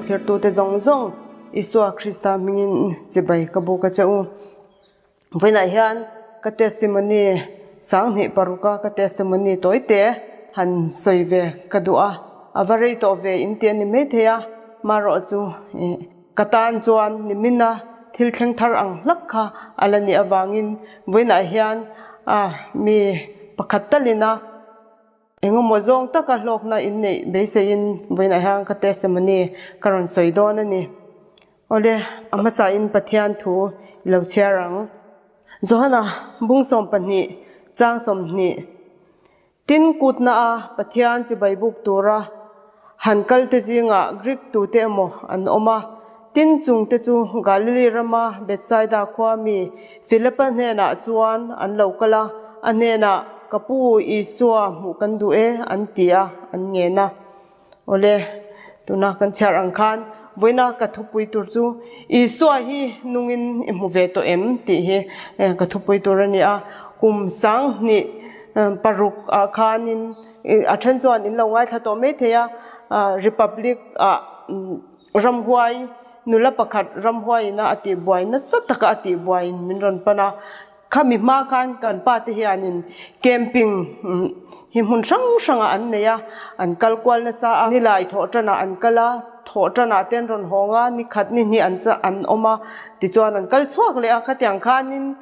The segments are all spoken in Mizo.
thlirtute zawng zawng Isua Krista hmingin chibai ka buk a che u. Vawiinah hian ka testimony 2006 a ka testimony tawite han sawi ve ka duh a, a va rei tawh ve in ti a ni maithei a, marawh chu ka tan chuan nimina thil thleng thar ang hlak kha a la nih avangin vawiinah hian mi pakhat talin a. Engemaw zawng taka hlawkna in neih beiseiin vawiinah hian ka testimony ka rawn sawi dawn a ni. Awle, a hmasain Pathian thu i lo chhiar ang. Johana bung 12 chang 20 Tin kutna a Pathian chibai buk tura han kal te zingah Greek tute emaw an awm a, tin chung te chu Galili rama Bethsaida khua mi Philipa hnenah chuan an lo kal a, a hnenah, Ka pu, Isua hmuh kan duh e, an ti a, an ngen a. Awle, tuna kan chhiar ang khan vawiina ka thupui tur chu Isua hi nungin i hmu ve tawh em? tih hi ka thupui tur a ni a. Kum 2006 ah khanin a then chuan in lo ngaithla tawh maithei a, Republic ah ramhuai nula pakhat ramhuaiin a tihbuai nasa taka a tihbuaiin min rawn pan a. Khami hma khan kan pa te hianin camping hi hmun hrang hrangah an nei a, an kal kual nasa a, nilai thawh tanah an kal a, thawh tanah te an rawn hawng a, ni khat ni hnih an an awm a, tichuan an kal chhuak leh a, khatiang khanin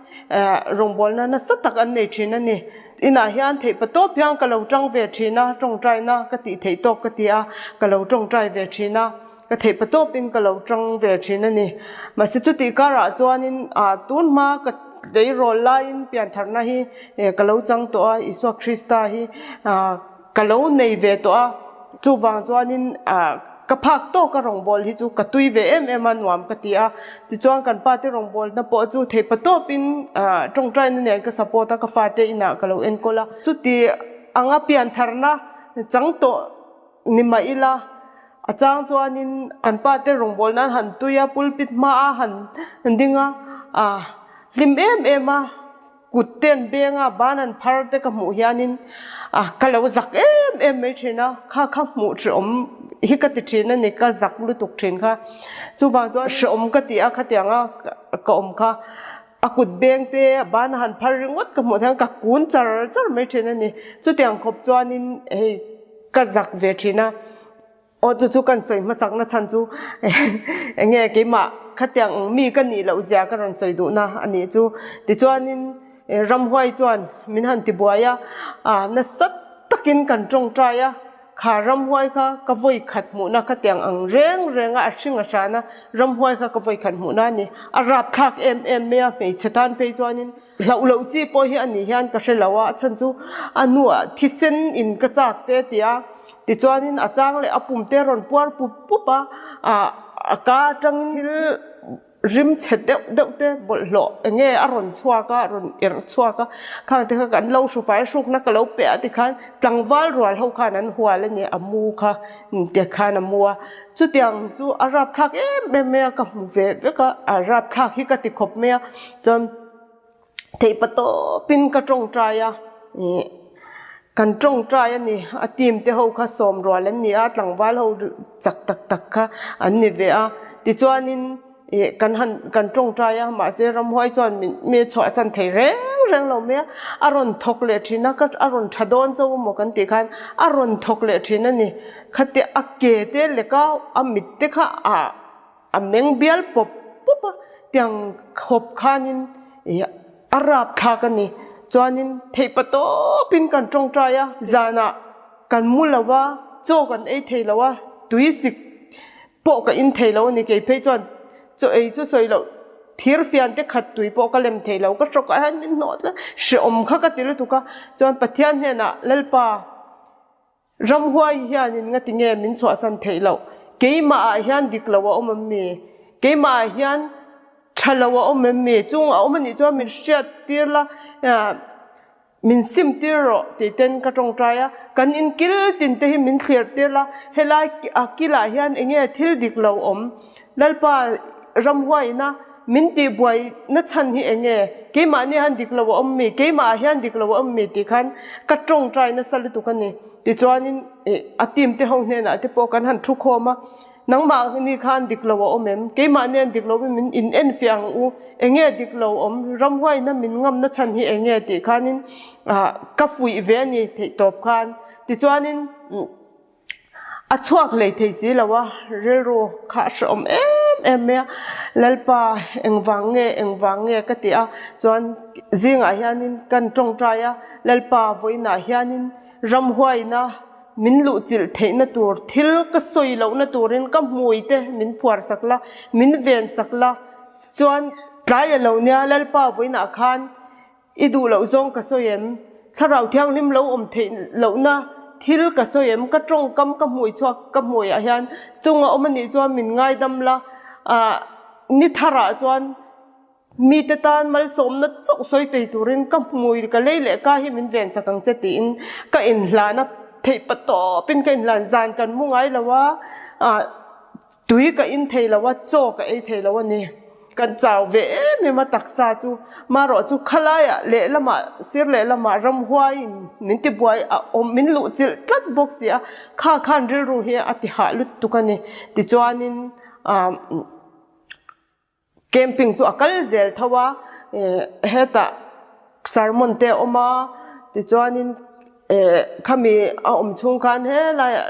rawngbawlna nasa tak an nei thin a ni. Inah hian theih patawp hian ka lo tang ve thin a, tawngtaina ka tih theih tawk ka ti a, ka lo tawngtai ve thin a. Ka theih patawpin ka lo tang ve thin a ni. Mahse chutih karah chuanin tun hma ka tleirawl laiin piantharna hi ka lo chang tawh a, Isua Krista hi ka lo nei ve tawh a. Chuvang chuanin ka phak tawka rawngbâwl hi chu ka tui ve em em a, nuam ka ti a. Tichuan kan pate rawngbâwlna pawh chu theih patawpin tawngtaina nen ka support a, ka fate inah ka lo enkawl a. Chuti anga piantharna chang tawh ni mah ila, A chang chuanin an pa te rawngbâwl nan han tui a, pulpit hma a han ding a, ah hlim em em a, kut te an beng a, ban an phar te ka hmuh hianin ah ka lo zak em em mai thin a, kha kha hmuh hrehawm hi ka ti thin a ni, ka zak lutuk thin kha. Chuvang chuan hrehawm ka ti a, khatiang a ka awm kha a kut beng te a ban a han phar ringawt ka hmuh hian ka kun char char mai thin a ni. Chutiang khawp chuanin hei ka zak ve thin a. Aw chu chu kan sawi hmasak na chhan chu eng nge keimah khatiang ang mi ka nih loh zia ka rawn sawi duh na a nih chu. Tichuanin ramhuai chuan min han ti buai a, ah nasa takin kan tawngtai a, kha ramhuai kha ka vawi khat hmuhna khatiang ang reng reng a, a hring a hran a, ramhuai kha ka vawi khat hmuhna a ni. A rapthlak em em mai a, hmeichhe tan phei chuanin hlauh loh chi pawh hi a nih hian ka hre lo a, a chhan chu a hnuah thisen in ka chak te a ti a, tichuanin a chang leh a pum te a rawn puar pup pup a, ah a ka atangin thil rim chhe deuh deuh te bawlhhlawh eng nge a rawn chhuak a, a rawn erh chhuak a, khang te kha kan lo hru fai hrukna ka lo pe a tikhan tlangval rual ho khan an hual a ni a mu kha tikhan a mu a, chutiang chu a rapthlak em em mai a ka hmu ve vek a, a rapthlak hi ka ti khawp mai a chuan. Theihpa tawpin ka tawngtai a, ih kan tawngtai a ni, a team te ho kha sawm rual an ni a, tlangval ho chak tak tak kha an ni ve a, tichuanin ih kan han kan tawngtai a, mahse ramhuai chuan min mi chhuahsan thei reng reng lo mai a, a rawn thawk leh thin a, a rawn tha dawn chauh emaw kan tih khan a rawn thawk leh thin a ni, khatia a ke te lek a, a mit te kha ah. A meng bial pawp pawp a, tiang khawp khanin ih a rap thlak a ni. Chuanin theihpa tawpin kan tawngtai a, zanah kan mu lo a, chaw kan ei thei lo a, tui sik pawh ka in thei lo a ni. Kei phei chuan chaw ei chu sawi loh thir fian te khat tui pawh ka lem thei lo, ka hrawkah hian min hnawh tlat, hrehawm kha ka ti lutuk a. Chuan Pathian hnenah Lalpa. Ramhuai hianin ngati nge min chhuahsan theih loh? Keimah ah hian dik lo a awm em mi? Keimah ah hian tha lo a awm em mi? Chung a awm anih chuan min hriat tir la, min sim tir rawh tih ten ka tawngtai a. Kan in kil tin te hi min thlir tir la, helai a kilah hian eng nge thil dik lo awm? Lalpa ramhuaina min tihbuai na chhan hi eng nge? Keimahni hian dik lo a awm mi? Keimah ah hian dik lo a awm mi? tih khan ka tawngtai nasa lutuk a ni. Tichuanin ih a team te ho hnenah te pawh kan han thu khawm a. Nangmahni khan dik lo a awm em? Keimahni an dik lo in min in enfiah ang u. Enge dik lo awm? Ramhuaina min ngamna chhan hi enge tih khanin ka fuih ve a ni theihtawp khan. Tichuanin a chhuak hlei thei si lo a, rilru kha a hrehawm em em mai a. Lalpa engvang nge engvang nge ka ti a, chuan zingah hianin kan tawngtai a, Lalpa vawiinah hianin ramhuaina Min luhchilh theihna tur thil ka sawi lohna turin ka hmui te min phuar sak la, min ven sak la. Chuan tlai a lo nia, Lalpa vawiinah khan i duh loh zawng ka sawi em? Thlarau Thianghlim lo awm theih lohna thil ka sawi em? Ka tawngkam ka hmui chhuak ka hmuiah hian chung a awm a nih chuan min ngaidam la, ah ni tharah chuan Mite tan malsawmna chauh sawi tei turin ka hmui ka lei leh ka hi min ven sak ang che tiin ka inhlan a, theih pa tawpin ka inhlan zan kan mu ngai lo a, ah tui ka in thei lo a, chaw ka ei thei lo a ni. Kan chau ve em em a taksa chu, marawh chu khalaiah lehlamah sir lehlamah ramhuaiin min tibuai a awm min luhchilh tlat bawk si a, kha khan rilru hi a ti hah lutuk a ni. Tichuanin ah. Camping chu a kal zel tho a, hetah sermon te a awm a, tichuanin khami a awm chhung khan helaiah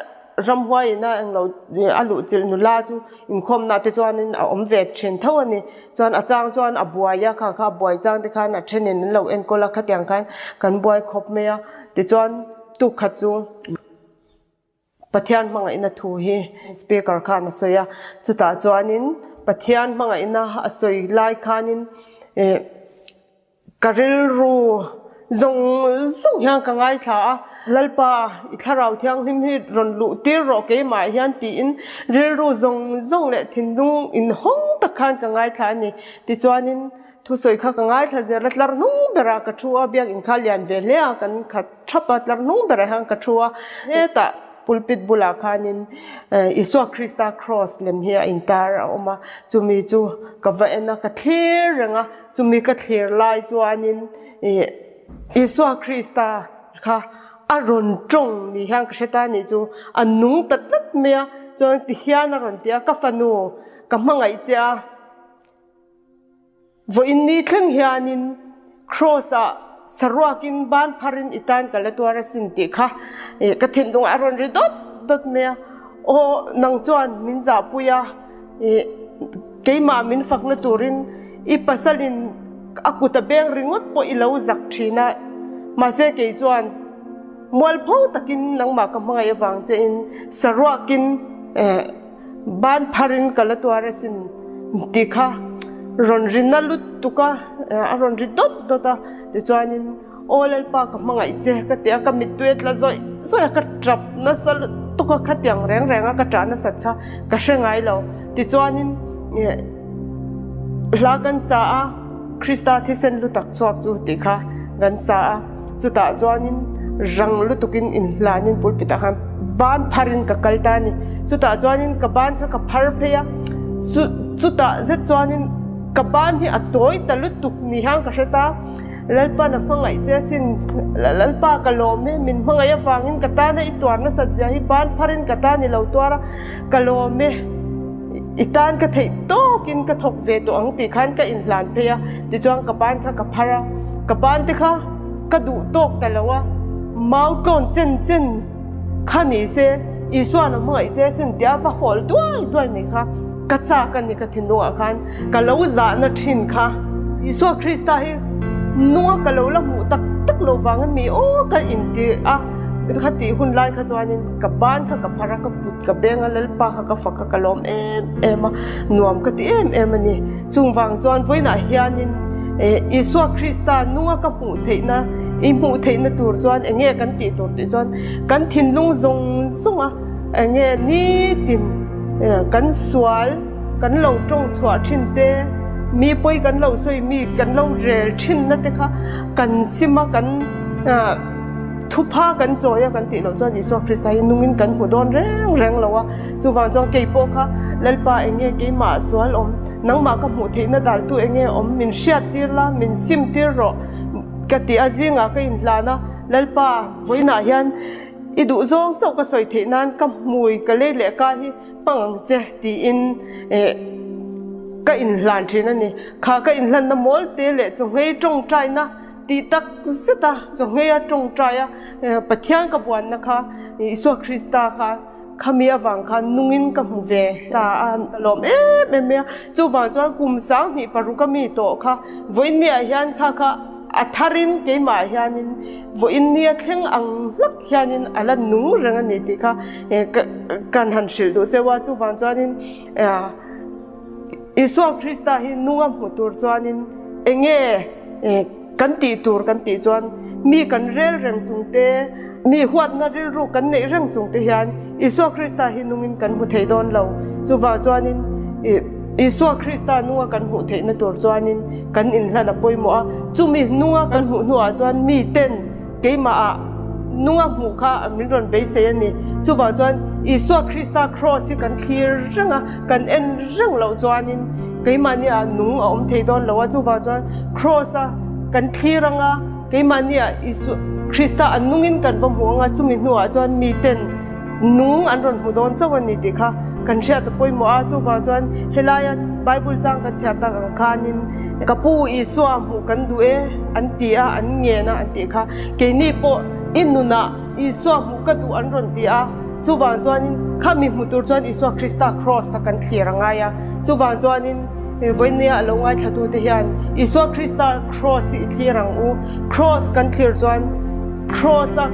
ramhuai ina englo a luhchilh nula chu inkhawmna te chuanin a awm ve thin tho a ni. Chuan a chang chuan a buai a, kha kha a buai chang te khan a thenin an lo enkawl a, khatiang khan kan buai khawp mai a, tichuan tukkhat chu. Pathian hmangaihna thu hi speaker khan a sawi a, chutah chuanin Pathian hmangaihna a sawi lai khanin eh ka rilru zawng zawng hian ka ngaithla a, Lalpa i thlarau thianghlim hi rawn luh tir rawh keimah hian tiin rilru zawng zawng leh thinlung inhawng tak khan ka ngaithla a ni. Tichuanin Thusawi kha ka ngaithla zel a, tlar hnung berah ka thu a, biakinn kha lian ve hle a, kan khat thap a, tlar hnung berah hian ka thu a, hetah pulpit bulah khanin Isua Krista cross lem hi a intar a awm a, chumi chu ka va en a, ka thlir reng a, chumi ka thlir lai chuanin Isua Krista kha a rawn tawng ni hian ka hre ta a nih chu, a nung ta tlat mai a, chuan tihian a rawn ti a, ka fanu ka hmangaih che a. Vawiin ni thleng hianin Kraws-ah saruakin ban pharin i tan ka la tuar asin tih kha ka thinlungah a rawn ri dawt dawt mai a. Aw, nang chuan min zahpui a, keimah min fakna turin i pasalin a kut a beng ringawt pawh i lo zak thin a, mahse kei chuan mualpho takin nangmah ka hmangaih avang chein saruakin Ban pharin ka la tuar asin tih kha rawn ri na lutuk a, a rawn ri dawt dawt a, tichuanin Aw Lalpa ka hmangaih che ka ti a, ka mittui a tla zawih zawih a, ka tap nasa lutuk a, khatiang reng reng a ka tah nasat kha ka hre ngai lo. Tichuanin hla kan sa a, Krista thisen lu tak chhuak chu tih kha kan sa a. Chutah chuanin rang lutukin inhlanin pulpit ah khan ban pharin ka kal ta a ni. Chutah chuanin ka ban kha ka phar phei a, chu chutah zet chuanin ka ban hi a tawi ta lutuk ni hian ka hre ta. Lalpa'n a hmangaih che asin, Lalpa ka lawm e, min hmangaih avangin ka tana i tuar nasat zia hi ban pharin ka tan i lo tuar a, ka lawm e, i tan ka theih tawkin ka thawk ve tawh ang tih khan ka inhlan phei a, tichuan ka ban kha ka phar a, ka ban te kha ka duh tawk ta lo a, mau tlawn chen chen kha ni se Isua'n a hmangaih che asin tia va hawl duai duai mai kha ka chak a ni ka thinlungah khan ka lo zahna thin kha Isua Krista hi nunga ka lo la hmuh tak tak lo vangin mi aw ka inti a, kha tih hun lai kha chuanin ka ban kha ka phar a ka kut ka beng a Lalpa kha ka fak a ka lawm em em a nuam ka ti em em a ni. Chung vang chuan vawiinah hianin Isua Krista nunga ka hmuh theihna i hmuh theihna tur chuan eng nge kan tih tur tih chuan kan thinlung zawng zawng a eng nge nitin kan sual kan lo tawng chhuah thin te mi pawi kan lo sawi mi kan lo rel thinna te kha kan sim a kan Thupha kan chawi a kan tih loh chuan Isua Krista hi nungin kan hmu dawn reng reng lo a, chuvang chuan kei pawh kha Lalpa eng nge keimah sual awm, nangmah ka hmuh theihna daltu eng nge awm, min hriat tir la, min sim tir rawh ka ti a, zingah ka inhlan a, Lalpa vawiinah hian I duhzawng chauh ka sawi theih nan ka hmui ka lei leh ka hi hmang ang che tiin ka inhlan thin a ni. Kha ka inhlanna mawl te leh chawhngei tawngtaina tih tak zet a chawhngei a tawngtai a Pathian ka buanna kha Isua Krista kha khami avang khan nungin ka hmu ve ta a lawm em em mai a. Chuvang chuan kum 2006 a mi tawh kha vawiinniah hian kha kha a tharin keimah hianin vawiinnia thleng ang hlak hianin a la nung reng a ni tih kha kan han hrilh duh cheu a. Chuvang chuanin Isua Krista hi nunga hmu tur chuanin eng nge kan tih tur kan tih chuan mi kan rel reng chung te, mi huatna rilru kan neih reng chung te hian Isua Krista hi nungin kan hmu thei dawn lo. Chuvang chuanin Isua Krista nunga kan hmuh theihna tur chuanin kan inhlan a pawimawh a. Chumi nunga kan hmuh hnuah chuan miten keimahah nunga hmuh kha min rawn beisei a ni. Chuvang chuan Isua Krista Kraws hi kan thlir reng a, kan en reng loh chuanin keimahniah nung a awm thei dawn lo a. Chuvang chuan Kraws a kan thlir ang a, keimahniah Isua Krista a nungin kan va hmu ang a, chumi hnuah chuan miten nung an rawn hmu dawn chauh a ni tih kha kan hriat a pawimawh a. Chuvang chuan helaia Bible chang kan chhiar tak ang khanin ka pu Isua hmuh kan duh e an ti a, an ngen a an tih kha keini pawh i nunah Isua hmuh ka duh an rawn ti a. Chuvang chuanin kha mi hmu tur chuan Isua Krista Kraws kha kan thlir a ngai a. Chuvang chuanin vawinia a lo ngaithlatute hian Isua Krista Kraws hi i thlir ang u. Kraws kan thlir chuan Kraws a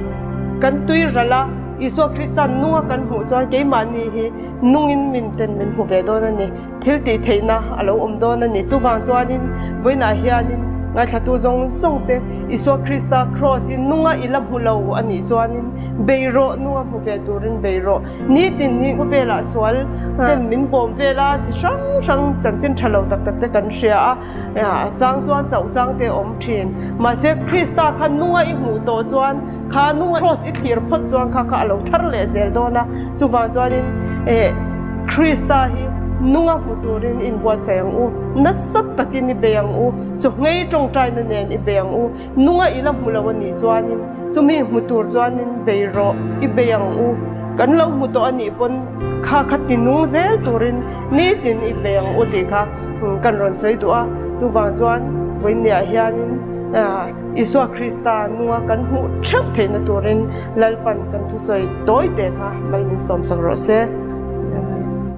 kan tui ral a, Isua Krista nunga kan hmuh chuan keimahni hi nungin min ten min hmu ve dawn a ni. Thil tih theihna a lo awm dawn a ni. Chuvang chuanin vawiinah hianin ngaithlatu zawng zawng te Isua Krista Kraws hi nunga i la hmu lo a nih chuanin bei rawh, nunga hmu ve turin bei rawh. Nitin hi khawvelah sual ten min bawm vel a, chi hrang hrang chanchin tha lo tak tak te kan hria a, a chang chuan chauh chang te a awm thin. Mahse Krista kha nunga i hmuh tawh chuan kha nunga Kraws i thlir phawt chuan kha kha a lo thar leh zel dawn a. Chuvang chuanin eh Krista hi nunga hmu turin i inbuatsaih ang u, nasa takin i bei ang u, chawhngei tawngtaina nen i bei ang u, nunga i la hmu lo a nih chuanin chumi hmu tur chuanin bei rawh i bei ang u, kan lo hmu tawh a nih pawn kha kha ti nung zel turin nitin i bei ang u tih kha kan rawn sawi duh a, chuvang chuan vawiinniah hianin Isua Krista nunga kan hmuh theuh theihna turin Lalpan kan thusawi tawi te kha mal min sawmsak rawh se.